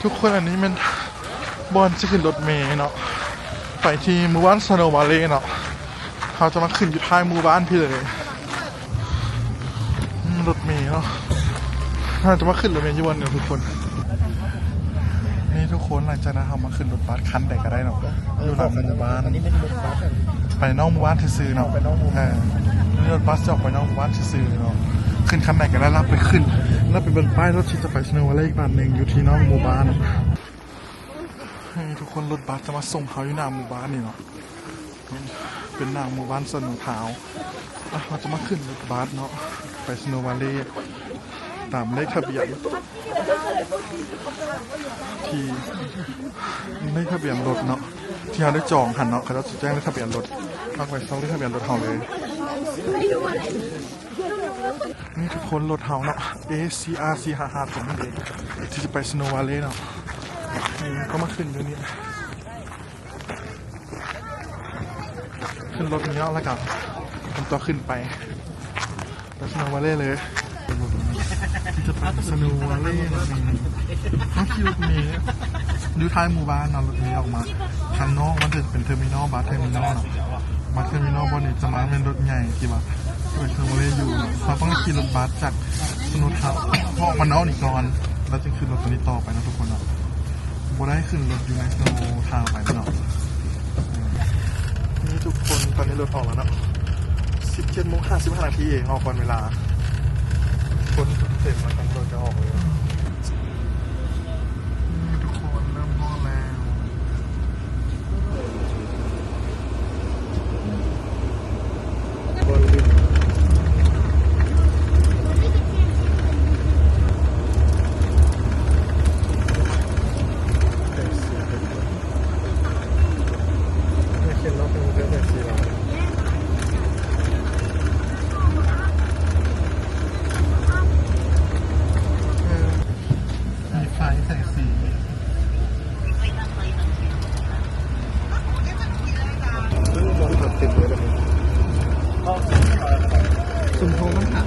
ທຸກຄົນ ອັນນີ້ແມ່ນບ່ອນຊິຂຶ້ນລົດເມເນາະ ໄປທີ່ໝູ່ບ້ານ Snow Valley ເນາະ. ເຮົາຈະມາຂຶ້ນຢູ່ທ້າຍໝູ່ບ້ານພີ້ເລີຍ. ອືມ ລົດເມເນາະ ເຮົາຈະມາຂຶ້ນລົດເມຢູ່ບ່ອນນີ້ທຸກຄົນ. ນີ້ທຸກຄົນ ຫຼັງຈາກນັ້ນເຮົາມາຂຶ້ນລົດບັສຄັນໃດກໍໄດ້ເນາະ ຢູ່ຫຼັງໝູ່ບ້ານ ອັນນີ້ແມ່ນລົດບັສ ໄປນອກໝູ່ບ້ານຊື່ໆເນາະ. ໄປນອກໝູ່ ເອີ ມີລົດບັສຈອກໄປນອກໝູ່ບ້ານຊື່ໆເນາະ. ຂຶ້ນຄັນໃດກໍໄດ້ ແລ້ວໄປຂຶ້ນ ແລ້ວໄປເບິ່ງປ້າຍລົດທີ່ຈະໄປ Snow Valley ອີກບ້ານໜຶ່ງ ຢູ່ທີ່ນອກໝູ່ບ້ານ. ໃຫ້ທຸກຄົນ ລົດບັສຈະມາສົ່ງເຮົາຢູ່ໜ້າໝູ່ບ້ານນີ້ເນາະ ເປັນໜ້າໝູ່ບ້ານ Snow Town. ອ່ະ ເຮົາຈະມາຂຶ້ນລົດບັສເນາະ ໄປ Snow Valley ຕາມເລກທະບຽນ ທີ່ເລກທະບຽນລົດເນາະ ທີ່ເຮົາໄດ້ຈອງຫັ້ນເນາະ. ເຂົາເຈົ້າຈະແຈ້ງເລກທະບຽນລົດ ເຮົາກໍໄປຊອກເລກທະບຽນລົດເຮົາເລີຍ. ນີ້ທຸກຄົນ ລົດເຮົາເນາະ ເອ ຊີ ອາ ສີ່ຫ້າຫ້າ ຕົວນີ້ເອງ ທີ່ຈະໄປ Snow Valley ເນາະ. ນີ້ກໍມາຂຶ້ນຢູ່ນີ້ ຂຶ້ນລົດນີ້ເນາະ ແລ້ວກໍເປັນຕົວຂຶ້ນໄປ ໄປ Snow Valley ເລີຍ. ທີ່ຈະໄປ Snow Valley ເນາະ ເຮົາຂີ່ລົດເມຢູ່ທ້າຍໝູ່ບ້ານເນາະ. ລົດເມອອກມາທາງນອກ ມັນຈະເປັນເທີມິນອລ ບັສເທີມິນອລເນາະ. ບັສເທີມິນອລບ່ອນນີ້ຈະມາແມ່ນລົດໃຫຍ່ທີ່ວ່າໄປ Snow Valley ຢູ່ເນາະ. ເຮົາຕ້ອງຂີ່ລົດບັສຈາກ Snow Town ອອກມານອກນີ້ກ່ອນ ແລ້ວຈຶ່ງຂຶ້ນລົດຕົວນີ້ຕໍ່ໄປເນາະທຸກຄົນເນາະ. ບໍ່ໄດ້ຂຶ້ນລົດຢູ່ໃນ Snow Town ໄປເນາະ. ນີ້ທຸກຄົນ ຕອນນີ້ລົດອອກແລ້ວເນາະ ສິບເຈັດໂມງຫ້າສິບຫ້ານາທີເອງ ອອກກ່ອນເວລາ. ຄົນເຕັມແລ້ວ ຄັນລົດຈະອອກເລີຍ. ນີ້ທຸກຄົນ ເລີ່ມຮອດແລ້ວ. ມີໄຟໃສ່ສີ ເອີ ບ່ອນພັກເຕັມເລີຍບັດນີ້. ສົມໂພງມັນຫາ